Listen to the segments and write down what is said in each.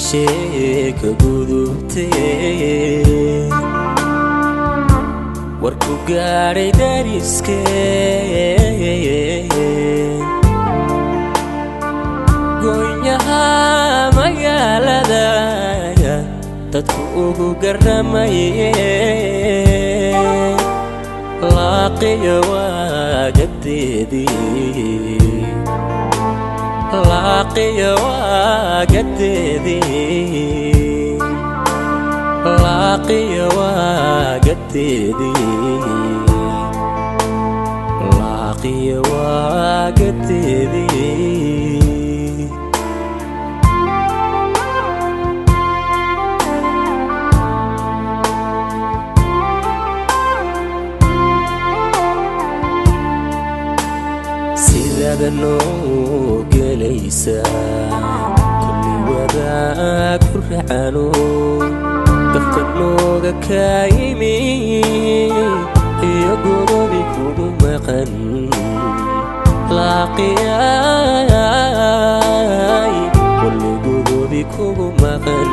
Sheeka gudubtee warku gaadhay dariskee goynyaha magaalada dadku ugu garamaye laaqiyo waagadeedii laaqiyo waagadeedii laaqiyo waagadeedii laaqiyo waagadeedii. Sidaada noo gelaysaa kulli wadaag ku racano gafka nooga kaa yimi iyo godobi kugu maqan laaqiyay kulli godobi kugu maqan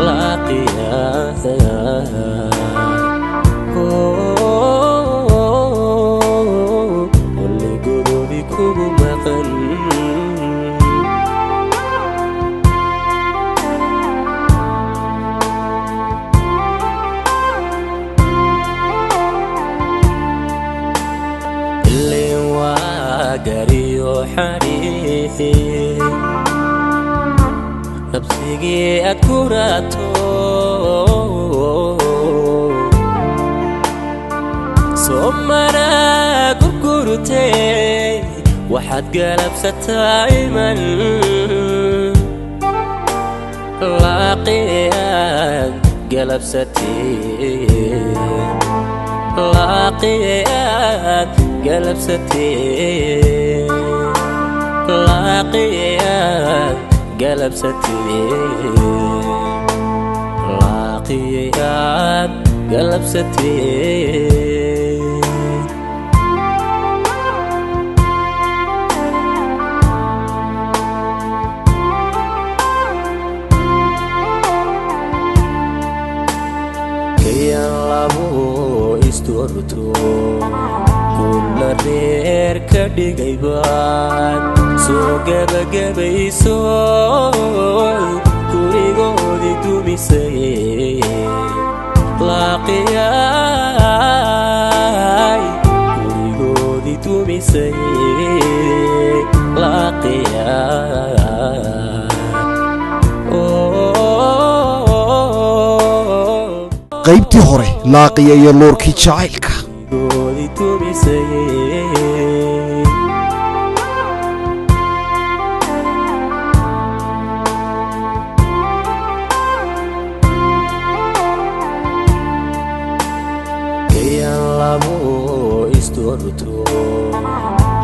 laaqiyay kulli godobi kugu maqan. Ileen waa gariyo xariixi nabsigii aad ku raato soomana gurgurtee waxaad galabsataa iman laaqiyaad galabsatee laaqiyaad galabsatee laaqiyaad galabsatee laaqiyaad galabsatee. Kayan labo isdoorto kuna reer ka dhigay baad soo gebagabayso gurigoodii dumisay laaqiyay gurigoodii dumisay laaqiyay. Qaybtii hore laaqiya iyo luurkii jacaylka. Gurigoodii dumisay. Kayan labo isdoorto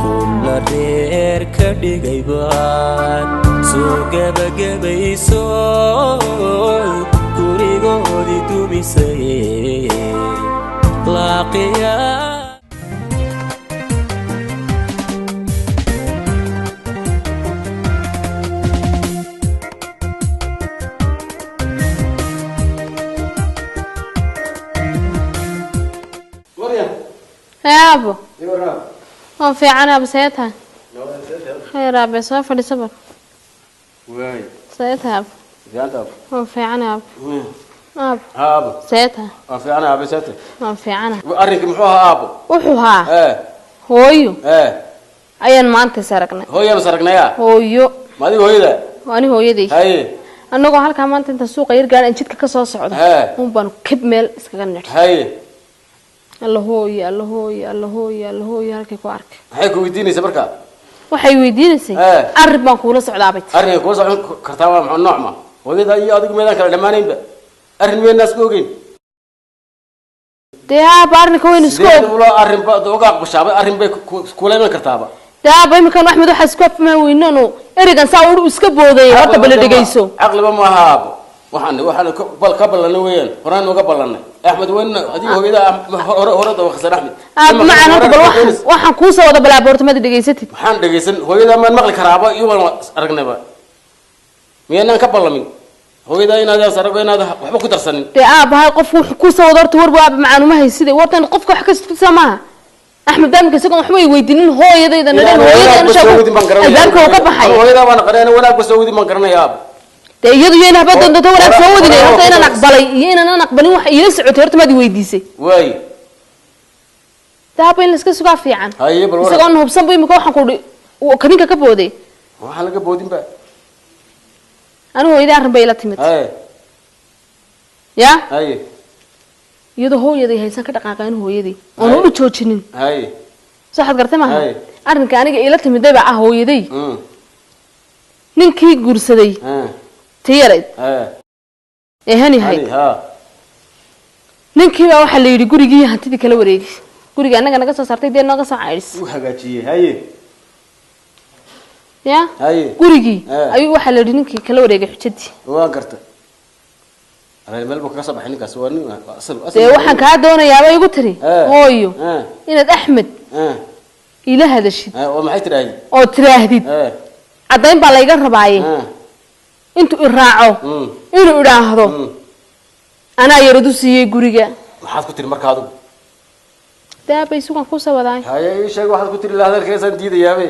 kuna reer ka dhigay baad soo gebagabayso gurigoodii dumisay laaqiya. Maryam. Hee aabo. Ii warram. Waan fiican aabo, see tahay? Khayr aabe, soo fadhiiso bal. Waay. See tahay aabo? Fiicanta aabo. Waan fiican aabo. Aabo. Aabo. See tahay? Waan fiicana aabe, seete? Waan fiicana. Arrinkii muxuu ahaa aabo? Wuxuu ahaa ee hooyo ee ayaan maanta is aragnay. Hooyaan is aragnaya? Hooyo. Ma adiga hooyada? Waa ani hooyaday. Haye. Annagoo halkaa maanta inta suuqa yar gaadhan jidka ka soo socda Hee. un baanu kib meel iskaga nidhi. Haye. Alla hooyo, alla hooyo, alla hooyo, alla hooyo, halkay ku arkay. Maxay ku weydiinaysa marka? Waxay weydiinaysay Hee. arrin baan kuula socdaabay. Arrinka kula socon kartaa waa muxuu nooc ma hooyada iyo adigu meedaan kala dhammaanaynba arrin meednaas ku ogeyn? Dee aaba, arrinka waynu isku sideed og ula arrin ba uga aqbashaaba arrin bay kula iman kartaaba. Dee aaba, iminkan Axmed waxaa isku afahmi weynanu ereygan saa uu iska boodayay horta bala dhegeyso. Caqliba ma aha aabo, waxaan bal ka ballanay weeyaan, horaan uga ballanay Axmed weyna adiga hooyada hore hore dawaqsan Axmed. Aaba macaan, horta bal waxaan kuu soo wada balaaba horta maad dhegeysatid. Maxaan dhegeysan? Hooyada maan maqli karaaba iyo waan aragnayba Miyaanaan ka ballamin hooyadaa inaad sarago inaad waxba ku darsanin? Dee aabahay, qofku wuxuu ku soo wado horta warba aaba macaanuma hayside. Wartan qofka wax kasta maaha. Axmed daamika isagoon waxba ay weydiinin hooyadayda nadhan hooyadayna soo wadin baan garanaya. Albaabka uu ka baxay. Hooyadaa baan aqaanay, wanaag soo wadin baan garanaya aab. Dee iyadu iyo haba doonto wanaag soo wadinay. Horta inaan aqbalay iyo inaan aqbalin wax iila socotay horta maad i weydiisay? Waay. Dee aaba, in laiska sugaa fiican. Haye, bal waran. Isagoon hubsan bu imika waxaan ku uhi kadinka ka booday. Waxaan laga boodin ba. Anigu hooyaday arrin bay ila timid. Haye. Ya. Haye. Iyadoo hooyaday haysan ka dhaqaaqay anu hooyaday oon u joojinin. Haye. Soo xad gartay maaha? Haye. Arrinka aniga ila timiday baa ah hooyaday ninkii guursaday tii yarayd ee hani hayd. Hani ha. Ninkii baa waxaa la yidhi gurigii hantidii kala wareegi, guriga annaga naga soo saartay, dee nooga soo caydhis. U hagaajiyey, haye. Ya. Haye. Gurigii ayuu waxaa la yidhi ninkii kala wareegay xujadii. Waan garta. Alaa meel buu kaga soo baxay ninkaas, waa nin waa asal asal. Dee waxaan kaa doonayaaba igu tiri hooyo inaad Axmed ila hadashid. Oo maxay tidhaahdi? Oo tiraahdid caddayn baa layga rabaaye intuu i raaco inuu idhaahdo anaa yaradu siiyey guriga. Maxaad ku tiri marka adigu? Daabay sugan kusoo wadaay. Haye, ii sheeg waxaad ku tiri, la hadalkeesaan diidayaabe.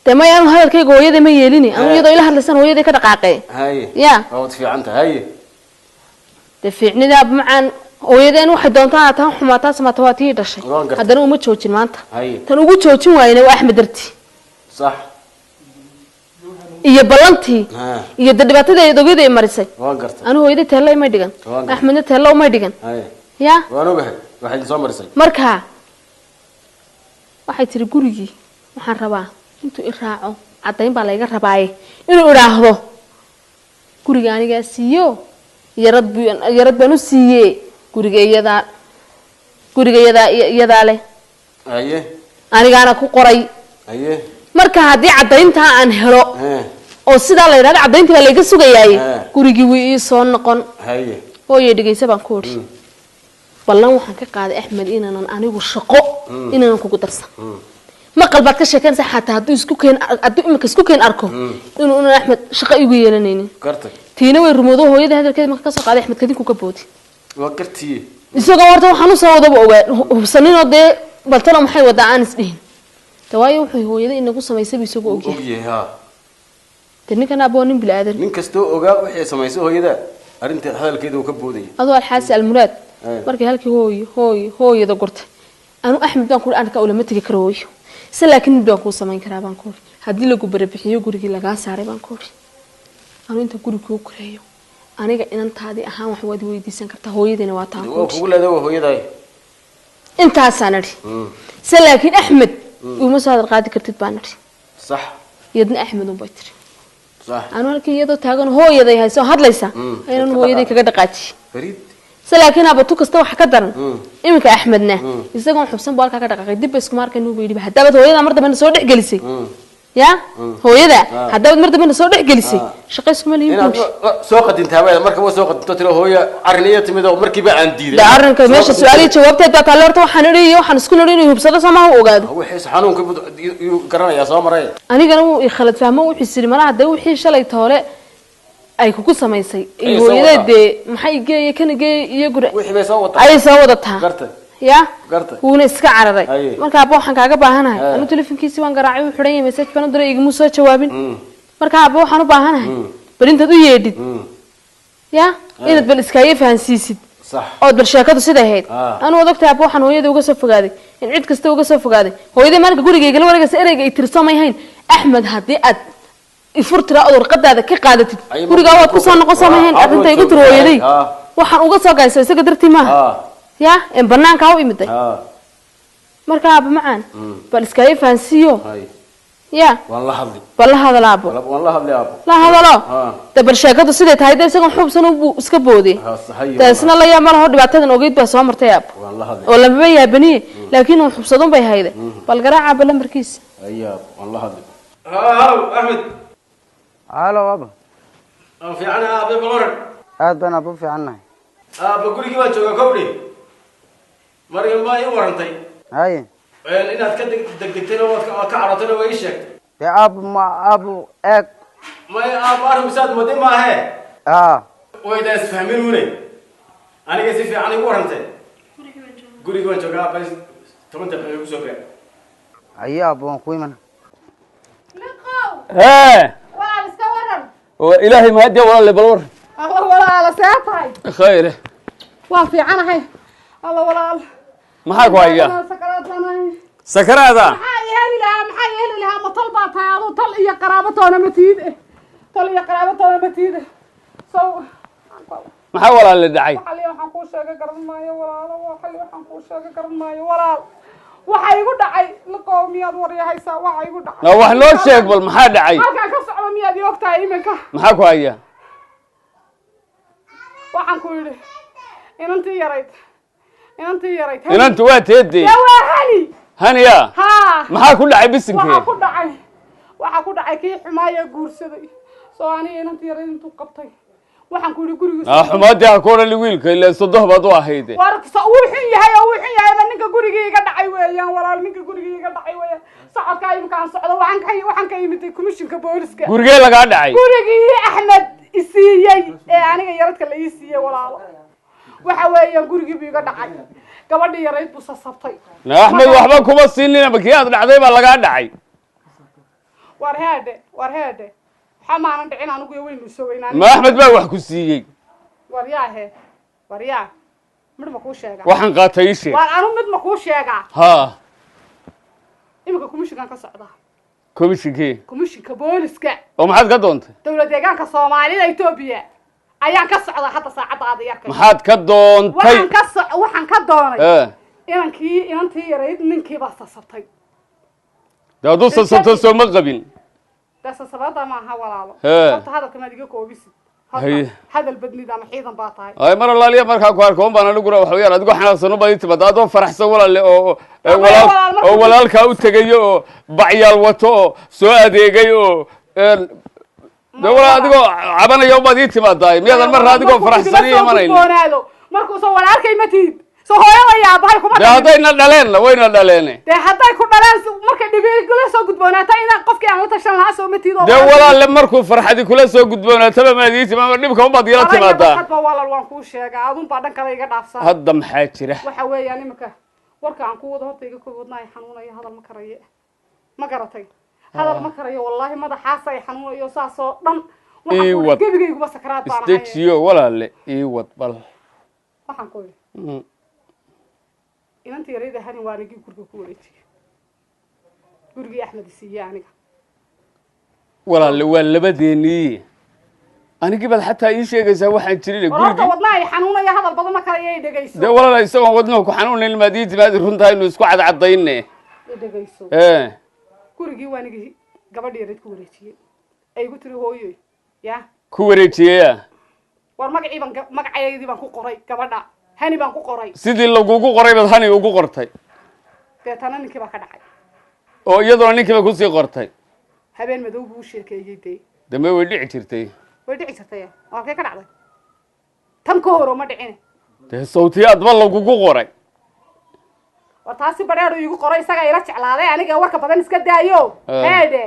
Dee maya, anu hadalkayga hooyada ma yeelini anu. Iyadoo ila hadlaysan hooyaday ka dhaqaaqee. Haye. Ya. Waa wad fiican tahay, haye. Dee fiicnidaa macaan, hooyadeen waxay doontaa taa xumaataa samaata, waa tii dhashay. Waan gartay. Haddana uma joojin maanta. Haye. Tan ugu joojin waayena waa Axmed darti iyo ballantii iyo dee dhibaatada ogeyd ay marisay. Waan gartay. Anu hooyaday teella imay dhigan. Waan gartay. Axmedna teella umay dhigan. Haye. Ya. Waan ogahay waxay idin soo marisay. Marka waxay tiri gurigii waxaan rabaa intuu i raaco, caddayn baa layga rabaaye inuu idhaahdo guriga anigaa siiyo, yarad bu yarad baan u siiye guriga, iyadaa guriga iyadaa iyadaa leh. Haye. Anigaana ku qoray. Haye. Marka haddii caddayntaa aan helo oo sidaa la yidhahdo caddayntii baa layga sugayaaye gurigii wuu ii soo noqon. Haye. Hooyay dhegaysa baan ku odhi, ballan waxaan ka qaaday Axmed inaanan anigu shaqo inaanan kugu darsan. Maqal baad ka sheekanaysaa, xataa hadduu isku keen, hadduu imika isku keen arko inuu Axmed shaqo igu yeelanaynin. Gartay. Tiina way rumoodo, hooyada hadalkeeda marka kasoo qaaday Axmed kadinku ka boodi. Waa gartiye. Isagoo horta waxaan usoo wadaba ogaa hubsaninoo dee baltalo maxay wadaa aan isdhihin de, waayo wuxuu hooyada inagu samaysay buu isagoo ogyahay. Ogyahay ha. Dee ninkan aabbo waa nin bilaadan. Nin kastoo ogaa wixii samaysay hooyada, arrinta hadalkeeda uu ka boodaya. Adoo alxaasi almuraad. Markay halkii hooyo hooyo hooyada gurtay, anu Axmed baan kuhi arrinkaa ulama tegi karo hooyo se, laakiin mid baan kuu samayn karaa baan kuhi. Haddii lagu barabixiyo gurigii lagaa saaray baan kuhi, anu inta guri kuu koreeyo aniga inantaadii ahaan wax waad weydiisan kartaa, hooyadiina waa taan waa kuhi. Kugu leedahay waa hooyaday. Intaasaan idhi se, laakiin Axmed uma soo hadal qaadi kartid baan idhi. Iyadna Axmed unbay tiri. Anu halkii iyadoo taagan hooyaday hayso hadlaysa aynan ka hooyaday dhaqaaq. Kaga dhaqaajiyey. Fariid. Se laakiin abatu kasta waxa ka daran iminka Axmedna isagoon xubsan buu halkaa ka dhaqaaqay, dib ba iskuma arkay buu yidhi haddaabad hooyada mar dambena soo dhex gelisay, ya hooyada haddaabad mar dambena soo dhex gelisay shaqo iskuma lihin inaad buu yidhi. Soo qadintaa waay, marka waa soo qadinto tiro hooya arrin iyo timid oo markiiba aan diiday. Dee arrinka meesha su-aalihii jawaabteed baa taale. Horta waxaan idhi iyo waxaan isku nidhi inuu hubsado soo maaha u ogaado. Wixii xanuunka yuu garanayaa soo maray. Anigana wuu i khalad fahmo, wuxuu is yidhi malaha dee wixii shalay toole ay kugu samaysay Ayay soo hooyadeed wadaa. Dee maxay geeye kana geeye iyo guri wixii bay soo wataa. Ayay soo wadataa. Gartay. Ya. Gartay. Wuuna iska cararay. Haye. Marka aabba waxaan kaaga baahanahay, anu telefonkiisi waan garaacay, wuu xidhan yahay, message baan u diray, igama soo jawaabin. Marka aabba waxaan u baahanahay bal intaad u yeedhid ya inaad bal iskaaga fahansiisid ood bal sheekadu siday ahayd. Anu odogtay aabba waxaan hooyada uga soo fogaaday in cid kasta uga soo fogaaday hooyadii maalinka guriga igala wareegaysa ereyga ay tirso may hayn Axmed haddii aad ifur tiraa ood warqadaada ka qaadatid Ay, gurigaa waad ku soo noqon soo may hayn. Arrinta igu tiri hooyaday waxaan uga soo gayso isaga dartii maaha ya en banaankaa u imiday. Marka aabba macaan bal iskaaga fahansiiyo. Haye. Ya. Waan la hadlay. Bal la hadal aabbo. Waan la hadlay aabbo. La hadalo. De bal sheekadu siday tahay de isagoon xubsan buu iska booday. Haye. Dee isna la yaab ma laho, dhibaatadan ogeyd baa soo martay aabbo. Waan la hadlay. Oo lamaba yaabaniye, laakiin uu xubsadun bay hayday. Bal garaaca aabba lambarkiisa. Haye aabbo, waan la hadlay. Halo Axmed. Halo aba. Aan fiican aabe, bal waran. Aad baan aaba u fiicannahay. Aabba gurigii baan joogaa kowdhe, Maryam baa ii warantay. Haye. Inaad ka degdegtayna waad ka carotayna waa ii sheegtay. Dee aabo, ma aabo eeg Maya aabbo, arrinku saad mooday maahe. Aa. Waydaa isfahmin une. Aniga si fiican igu warrantay. Gurigii waan joogaa aabba, 10 daqiiqo igu soo gaar. Haye aabbo, waan ku iman. Hee. Walaal, iska waran. Ilaahay mahadiya walaalle, bal war. Alla walaala, see tahay? Khayre. Waan fiicanahay, alla walaal. Maxaa ku haya? Sakaraadanahay. Sakaraada? Maxaa i heli lahaa? Maxaa i heli lahaa? Ma tol baa tahay aduu? Tol iyo qaraabo toona ma tiid, tol iyo qaraabo toona ma tiid. So Maxaa walaalle dhacay? Xali waxaan kuu sheega garan maayo walaalo, waa xali waxaan kuu sheega garan maayo walaal. Waxa igu dhacay liqow, miyaad waryahaysaa? Waxa igu dhacay. Na wax noo sheeg bal, maxaa dhacay? Halkaan ka socda miyaad i ogtahay iminka? Maxaa ku haya? Waxaan ku yidhi inantii yarayd, inantii yarayd. Inantu waa teedee? Dee waa Hani. Haniya? Haa. Maxaa ku dhacay? Waxaa Bisinkee? ku dhacay, waxaa ku dhacay kii xumaaya guursaday. Soo aniga inantii yarayd intuu qabtay, waxaan ku yidhi gurigiisa. Ah, xumaadii ha ku odhan wiilka, ilaa sodoh baad u ahayde. War wuu xun yahay oo wuu xun yahay ba, ninka gurigii iga dhacay weeyaan walaal, ninka gurigii iga dhacay weeyaan. Socodkaa imika aan socdo, waxaan ka imiday komishinka booliska. Gurigee lagaa dhacay? Gurigii Axmed isiiyey ee aniga yaradka la ii siiyey walaalo. Waxa weeyaan gurigii buu iga dhacay, gabadhii yarayd buu sasabtay. Na Axmed waxba kuma siinin, ma kii aad dhacday baa lagaa dhacay? War heedhe, war heedhe, waxa maanan dhicin anigu iyo waynu isogeynaa. Ma Axmed baa wax ku siiyey? War yaahe, war yaa, mid ma kuu sheegaa? Waxaan qaatay ii sheeg. War anu mid ma kuu sheegaa? Haa. Iminka komishinkan ka socdaa. Komishinkii? Komishinka booliska. Oo maxaad ka doontay? Dowlad deegaanka Soomaalida Etoobiya ayaan ka socdaa hadda saacadda aad yarkay. Maxaad ka doontay? Waxaan ka so waxaan ka doonay ee inankii, inantii yarayd ninkii baa sasabtay. Dee hadduu sasabto soo ma qabin? Dee sasabada maaha walaalo. Hee. Horta hadalka maad iga koobisid. Haye. Horta hadal badnid ama ciidan baa tahay. Ay, mar allaaliya markaa ku arko un baan aniguna waxa weeyaan adigoo xanaaqsan un baad ii timaada, adoo faraxsan walaalle oo ee, Ama walaal walaal markuu- oo walaalkaa u tegayo oo bacyaal wato oo soo adeegay oo dee walaal adigoo cabanaya unbaad ii timaadaa. Miyaadan marna adigoo Markuu faraxsan ii idila soo imanaynin? gudboonaado, markuu soo walaalkay ma tihid? Soo hooyada iyo aabahay kuma Dee dhalin. haddayna dhaleenna wayna dhaleene. Dee hadday ku dhaleen, markay dhibigula soo gudboonaata inaan qofkii aan la tashan lahaa soo ma tihid oo Dee walaalle, markuu farxadi kula soo gudboonaataba maad ii timaama, dhibka unbaad iila timaadaa. Hadba walaal waan kuu sheegaa, adun baa dhan kale iga dhaafsan. Hadda maxaa jira? Waxa weeyaan imika warka aan ku wado horta iga koob, wadna ay xanuunayo, hadal ma karaye, ma garatay? Hadal ma karayo wallaahi, madaxaas ay xanuunayo saasoo dhan. Waxaan Ii ku wad. Gebigayguba sakaraad baan ahay. Isdejiyo walaalle, ii wad bal. Waxaan ku yidhi inantii yarayda Hani waa anigii guriga ku wareejiyey, gurigii Axmed isiiye aniga. Walaalle, waa labadeenii, anigii baad xataa ii sheegaysaa waxaan jirin. War horta Gurigii wadna ay xanuunaya, hadal badan ma karayo, ay dhegayso. Dee walaala, isagoon wadnuhu ku xanuunayn maad ii timaadi, runtaa inu isku cadcadayne. Ay dhegayso. Ee. Gurigii waa anigii gabadhii yarayd ku wareejiyey, ay igu tiri hooyoy ya. Ku wareejiyeya? War magacii baan magacaydii baan ku qoray gabadha, Hani baan ku qoray. Sidii lagugu qoray baad Hani ugu qortay? Deetana ninkii baa ka dhacay. Oo iyaduna ninkiiba kusii qortay? Habeen madow buu u sheekeeyey dee. Dambe way dhici jirtay. Way dhici jirtay oo halkee ka dhacday? Tan ka hor ma dhicin. Dee sawtiyo adba lagugu qoray. War taasi badheeru iigu qoray, isagaa ila jeclaaday aniga. Warka badan iska daayo. Heedhe,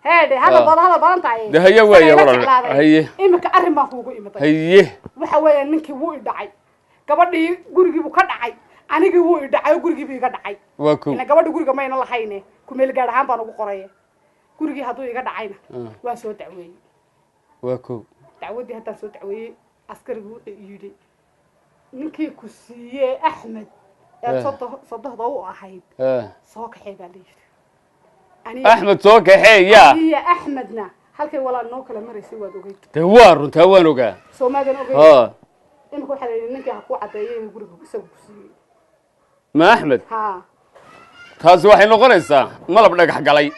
heedhe, hadal badan, hadal badan tahay. Dee haye Isagaa waaya ila walaal. jeclaaday. Haye. Imika arrin baan kuugu imiday. Haye. Waxa weeya ninkii wuu i dhacay, gabadhii gurigiibuu ka dhacay, anigii wuu i dhacay oo gurigiibuu iga dhacay. Waa ko. Ila gabadha guriga mayna lahayne, kumeel gaar ahaan baan ugu qoray. Gurigii hadduu iga dhacayna waan soo dacweeyey. Waa ko. Dacwaddii haddaan soo dacweeyey, askarigu wuxuu yidhi ninkii ku siiyey Axmed ee sodohda u ahayd soo kaxee baa la yidhi. Axmed soo kaxee yaa? Aniya Axmedna halkay walaal noo kala maraysay waad ogeyd. Dee waa runtaa, waan ogaa. Soomaadan ogeyd? Ha. Imika waxaa la yidhi ninkii ha kuu caddeeyay inuu guriga isagu ku siiyey. Ma Axmed? Haa. Taasi waxay noqonaysaa malab dhagax galay.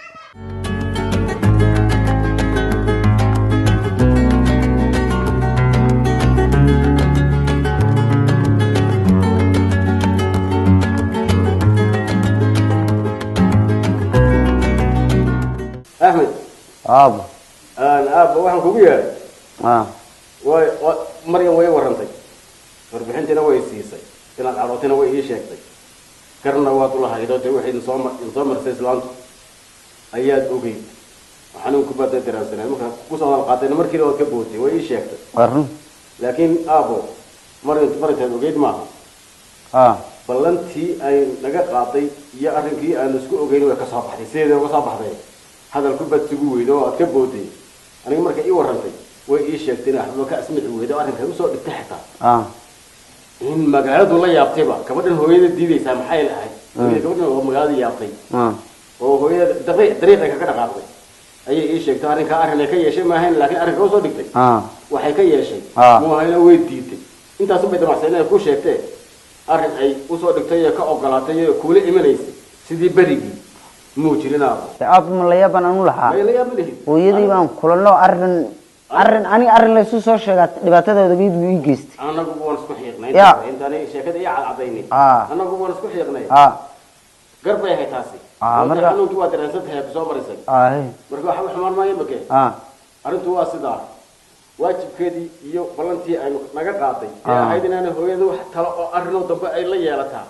Axmed. Aabo. Aabba, waxaan kugu yeedhay Ah. way Maryam way warrantay, warbixintiina way siisay, inaad cadhootina way ii sheegtay, garna waad ula haydoo dee waxay idinsoo idinsoo marsay islaantu ayaad ogeyd. Xanuunku baad dareensanay markaa kusoo hadal qaatayna markiina waad ka bootay, way ii sheegtay. Waa run. Laakiin aabo, marintaad ogeyd maaha. Ballantii ay naga qaaday iyo arrinkii aanu isku ogeyn way ka soo baxday, sideeda uga soo baxday. Hadalku baad sugu weydo oo aad ka bootay. Aniga marka ii warrantay way ii sheegtay in waxba ka asmici weydo arrinkan usoo dhigtay xitaa. In magaaladu la yaabtayba, gabadhan hooyada diidaysaa maxay lahayd? Gabadhan oo magaalada yaabtay oo hooyada dariiqa kaga dhaqaaqday ayay ii sheegtay. Arrinkaa arrin ay ka yeeshay maahayn, laakiin arrinka usoo dhigtay waxay ka yeeshay muahayna way diiday. Intaasun bay damacsan inay ku sheegtee arrin ay usoo dhigtay ee ka ogolaatay ee kuula imanaysay sidii berigii muu jirin aabo. Aabo, ma la yaabaan anu lahaa? May la yaab ma lihid. Hooyadii baan kulanno, arrin arrin aniga arrin laysu soo sheegaa dhibaatadooda geed buu ii geystay. Anagu waan isku xiiqnay intaanay sheekada ii cadcadaynin. Anagu waan isku xiiqnay. Gar bay ahayd taasi. Marka xanuunkii waa dareensan tahay ku soo marisay. Marka waxba xumaan maayo makee. Arrintu waa sidaa, waajibkeedii iyo ballantii aynu naga qaaday ee ahayd inaanu hooyada wax talo oo arrinoo dambe ay la yeelataa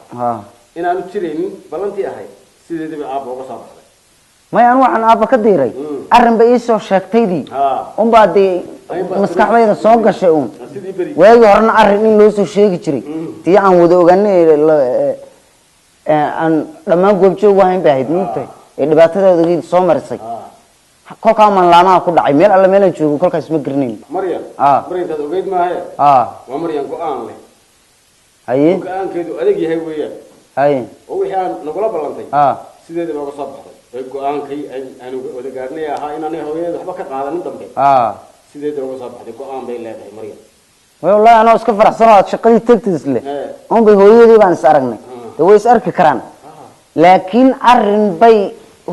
inaanu jiraynin, ballantii ahayd sideediiba aabba uga soo baxday. Maya, anu waxaan aabba ka diiray arrin bay iisoo sheegtaydii unbaa dee maskaxdayda soo gashay uun. Waagii horena arrin in loo soo sheegi jiray tii aan wada ogaanay aan dhammaan goobjoog ahayn bay ahayd, moogtahay, ee dhibaatadooda soo marisay. Kolkaa maan laamaha ku dhacay meel alle meelaan joogo kolkaas ma garanayn. Maryam, Maryamtaad ogeyd maahe. Waa Maryam go-aan leh. Haye, go-aankeedu adag yahay weeyaan. Haye, oo wixii aan nagula ballantay sideedaba uga soo baxday ee go-aankii aanu wada gaarnay ahaa inaanay hooyadeed waxba ka qaadanin dambe, sideedaba uga soo baxday. Go-aan bay leedahay Maryam. Way, wallahi anoo iska faraxsan oo aad shaqadii tagtid isle un bay hooyadii baan is aragnay. Dee way is arki karaan, laakiin arrin bay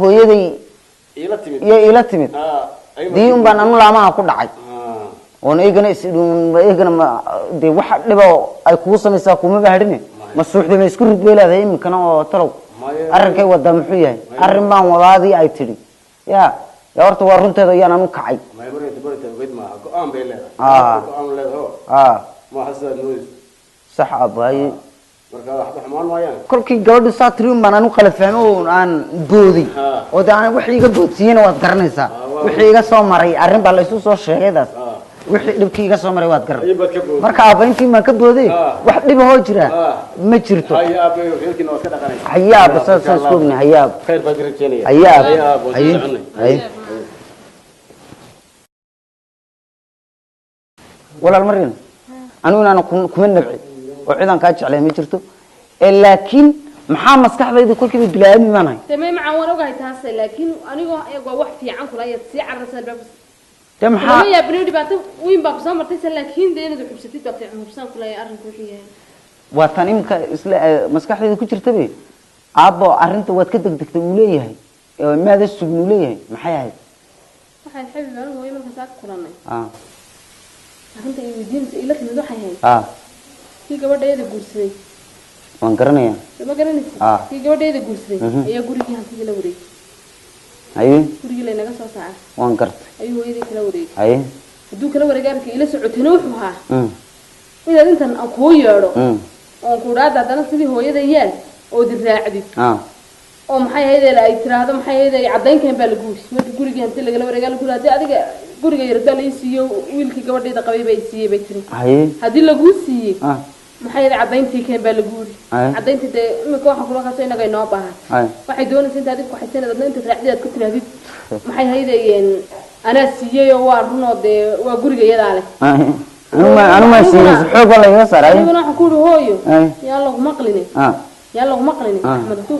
hooyaday iila timid iyo iila timid dii un baan anu laamaha ku dhacay oon eegana is eegana ma dee waxa dhiba ay kugu samaysaa kumaba hadhine. Ma suuxda ma isku rid bay leedahay iminkana oo talow arrinkay wadaa muxuu yahay? Arrin baan wadaadii ay tidhi ya ya horta waa runteeda ayaan anu kacay. Maya, Maryamta Maryamta ogeyd maaha, go-aan bay leedahay. Go-aan leedahay maaha sidaad moodayso. Sax aabbahaye. Marka waxba xumaan maayaan. Kolkii gabadhu saa tiri un baan anu qalad fahmay oo aan booday oo dee aan wixii iga boodsiiyeyna waad garanaysaa, wixii iga soo maray arrin baa la isu soo sheegaydaas, wixii dhibkii iga soo maray waad garan. Marka aabba intii baan ka booday, wax dhiba hoo jira ma jirto. Haye aabba, reerkiina waad ka dhaqanaysaa. Haye aabba, saas saas ku ognahay. Haye aabba. Khayr baan ka rajeynaya. Haye aabba. Haye. Haye haye. Walaal Maryam, anigu inaana kuma nabci oo cidaan kaa jeclay ma jirto, laakiin maxaa maskaxdayda kolkiiba bilaaami baan ahay. Dee may macaan, waan ogahay taase, laakiin anigoo waa wax fiican kula ayaad sii cararsan albaabka. Dee maxaa lama yaabin, dhibaato weyn baa kusoo martay se, laakiin dee inaad xubsatid baa fiican, hubsaan kula arrinku wuxuu yahay. Waa tan imika isla maskaxdayda ku jirtabe aabbo, arrinta waad ka degdegtay uu leeyahay, maada sugin uu leeyahay, maxay ahayd? Waxaan xabib anigu hooyo markaan saa kulannay arrinta ay weydiinaysa ila timid waxay ahayd kii gabadhayada guursaday. Waan garanayaa. Soo ma garanaysid? Kii gabadhayada guursaday ayaa gurigii hantidii la wareegay. Haye. Gurigii laynaga soo saaray Waan gartay. ayuu hooyadii kala wareegay. Haye. Hadduu kala wareegay, arrinka ila socotayna wuxuu ahaa inaad intan aan kuu yeedho oon ku idhaahdo haddana sidii hooyada yaal ood raacdid oo maxay ahayd ay tiraahdo, maxay ahayd caddaynkan baa lagu yidhi markii gurigii hanti lagala wareegaa lagu yidhi, haddii adiga guriga yardaa lai siiyo, wiilkii gabadhayda qabay baa i siiyey bay tiri. Haye. Haddii laguu siiyey, maxay ahayd caddayntii keen baa lagu yidhi. Haye. Caddayntii dee imika waxaan kula kaasoo inaga inoo baahan. Haye. Waxay doonaysa inta adiga kuxaysan adna intaad raacdid aad ku tirahdid, maxay ahayd anaa siiyey oo waa run oo dee waa guriga iyadaa leh. Haye, anu ma siiyey, xoog baa lagaga saaray. Aniguna waxaan ku yidhi hooyo, Haye. yaa lagu maqline, yaa lagu maqlini. Axmed hadduu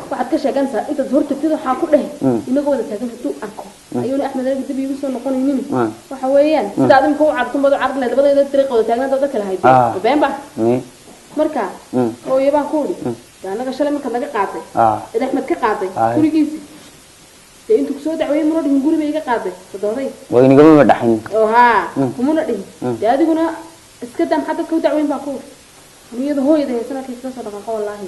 waxaad ka sheeganaysaa intaad hor tagtid waxaa ku dheh inagoo wada taagan hadduu arko ayuuna Axmed aniga dib iigu soo noqonaynin. Waxa weeyaan sida aad imika u carartun baad u carari lahayd labadayda dariiqa wada taagnaad wada kala hayd been ba. Marka hooyo baan ku idhi dee annaga shalay markaad naga qaaday id Axmed ka qaaday gurigiisi, dee intuu kusoo dacweeyey muna dhihin guri bay iga qaaday toddobaday. Waa inagama dhaxayn. Oo haa, kumuna dhihin. Dee adiguna iska daa, maxaa dadka u dacweyn baa ku idhi iyada hooyada haysan halkay kaga soo dhaqaaqo wallaahi.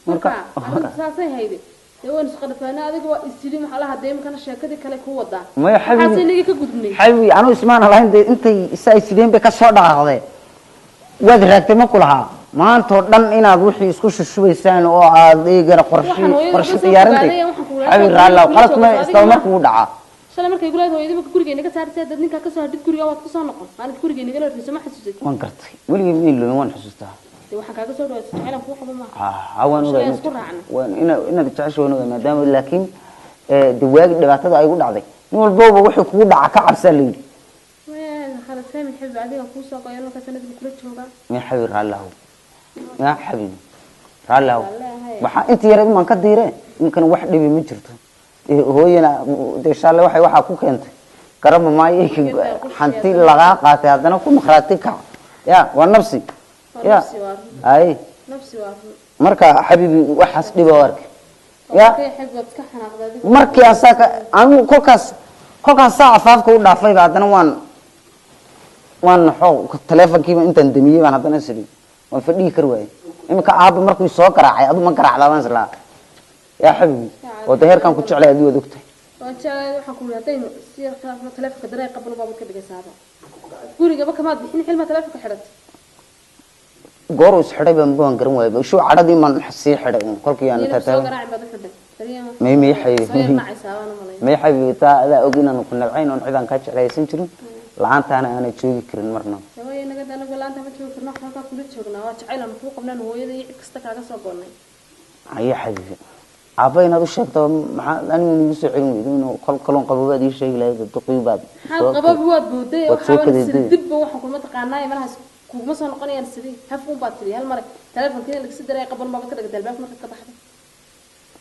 Marka arrinta saasay hayde, dee waynu isqadhafaana, adiga waa isyidhi maxaa laha dee imikana sheekadii kale ku wadaa. Maya maxaase xabibi, inagii ka gudubnay? Xabibi, anu ismaan lahayn dee intay isa ay sideen bay ka soo dhaqaaqdee waad raagtay ma ku lahaa maantoo dhan inaad wixii isku shushubaysaan oo aad eegana qorshe Waxaan hooyada qorshe ka soo diyaarintay. fogaaday, waxaan ku Xabibi, walaashaa raalli kula qaladku ma joogo, isla adiga markuu dhacaa. Shalay markay igu leedahay hooyadii marka guriga inaga saartay dad ninka ka soo hadhid guriga waad ku soo noqon maalinta guriga inagala horreyso ma xasuusatid? Waan gartay, weligay ma iloomin, waan xusuustaa. Dee waxaan kaaga soo dhawaatay jacaylan kuu qabo maaha. Ah, waan ogahay. Shalay isku raacnay. Waan inaad jecesho waan ogahay, maadaama laakiin dee waagi dhibaatada ay igu dhacday nin walbaba wuxuu kugu dhaca ka cabsaa la yidhi. Weel khalas fahmin xabiib, adiga kuu soo qoyo marka sanadka kula joogaa. Miya xabiib raalli ahow, miya xabiib raalli ahow. Wallaahi. Waxaa inta yareed maan ka diiree, iminkana wax dhibi ma jirto. Hooyana dee shaalle waxay waxaa ku keentay garaba maayo, hanti lagaa qaatay haddana ku makhraati kac ya waa nafsi ya. Nafsi waa run. Ay nafsi waa run. Marka xabiibi waxaas dhiba oo arkay ya. Kay xabiib waad iska xanaaqday adiga. Markii aan saa anigu kolkaas saa afaafka u dhaafayba haddana waan naxo, taleefonkiiba intaan damiyey baan haddana is idhi waan fadhihi kari waayey. Iminka aabba markuu soo garaacay adu ma garaacdaa baan islahaa yaa xabiibi, oo dee heerkaan ku jeclay adii waad ogtahay. Waan jeclahay, waxaan ku yidhi haddaynu si yar khilaafno taleefonka dareen qaban baabad ka dhigaysaaba gurigaba kamaad bixin xilmaa taleefonka xidhatay. Goor uu isxidhay baan garan waayey, shuu cadhadii maan sii xidhay uun kolkii aan iyana soo tataaba garaacin baad u xidhay dareen. May xabiibi. Soo yar nacaysaa baan u malay. May xabiibi, taa adaa og inaanu ku nabcayn oon cidaan kaa jeclaysan jirin, la-aantaana aanay joogi karin marna. Hawaaye naga anagu laanta ma joogi karno, waxaan halkaa kula joognaa waa jacayl aanu kuu qabnaan hooyada iyo cid kasta kaaga soo goonnay. Ayo xabiibi, aabba inaad u sheegto maxaa anigu nigu soo celin weydo inuu kol kaloon qabobaad ii sheegi lahayd duqiyu baad maxaad qababi waad booday. Waad soo waxaa sida kadeeday. Dibba waxaan kulma taqaanaa malahaas kuguma soo noqonayaan sidii haf un baad tidhi hal mare taleefonkiina lagasi daray qaban baabad ka dhigtay albaabka markaad ka baxday.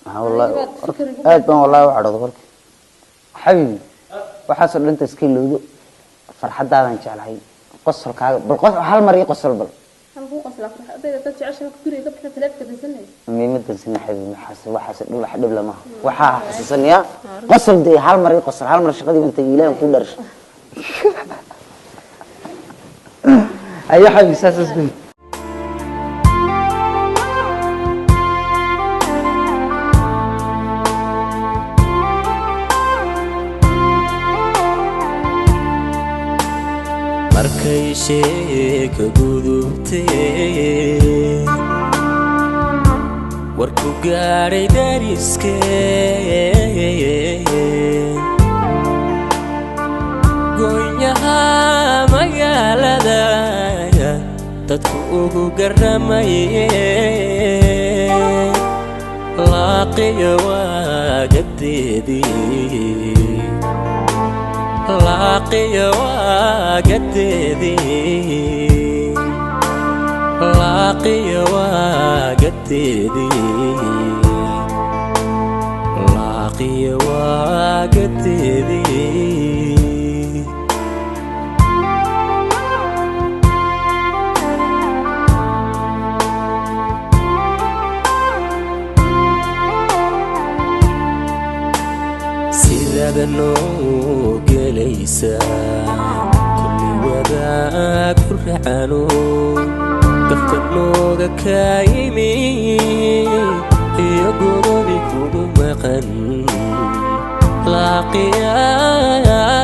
Maxaa wallahi Adiga baad fikir igu aad baan wallahi u cadhooday kolkii. Xabiibi, waxaasoo dhan inta iska ilowdo, farxaddaadaan jeclahay, qosolkaaga bal hal mar ii qosol bal. Hal kuu qoslaa farxadayda dad jecesha marka guriga ka baxda taleefonka dansanay. Miima dansana xabiibi, maxaas waxaas dhib wax dhib lamaha waxaa xasuusanayaa qosol dee hal mar ii qosol hal mar, shaqadii baan tagay, ilaahan kuu dharshay. Ayo xabiibi, saas isku Markay sheeka gudubtay warku gaadhay dariskee goynyaha magaalada dadku ugu garamaye laaqiyo waagadeedii laaqiyo waagadeedii laaqiyo waagadeedii laaqiyo waagadeedii. Sidaada noo gelaysaa kulli wadaag ku racano gafka nooga kaa yimi iyo godobi kugu maqan laaqiyaa.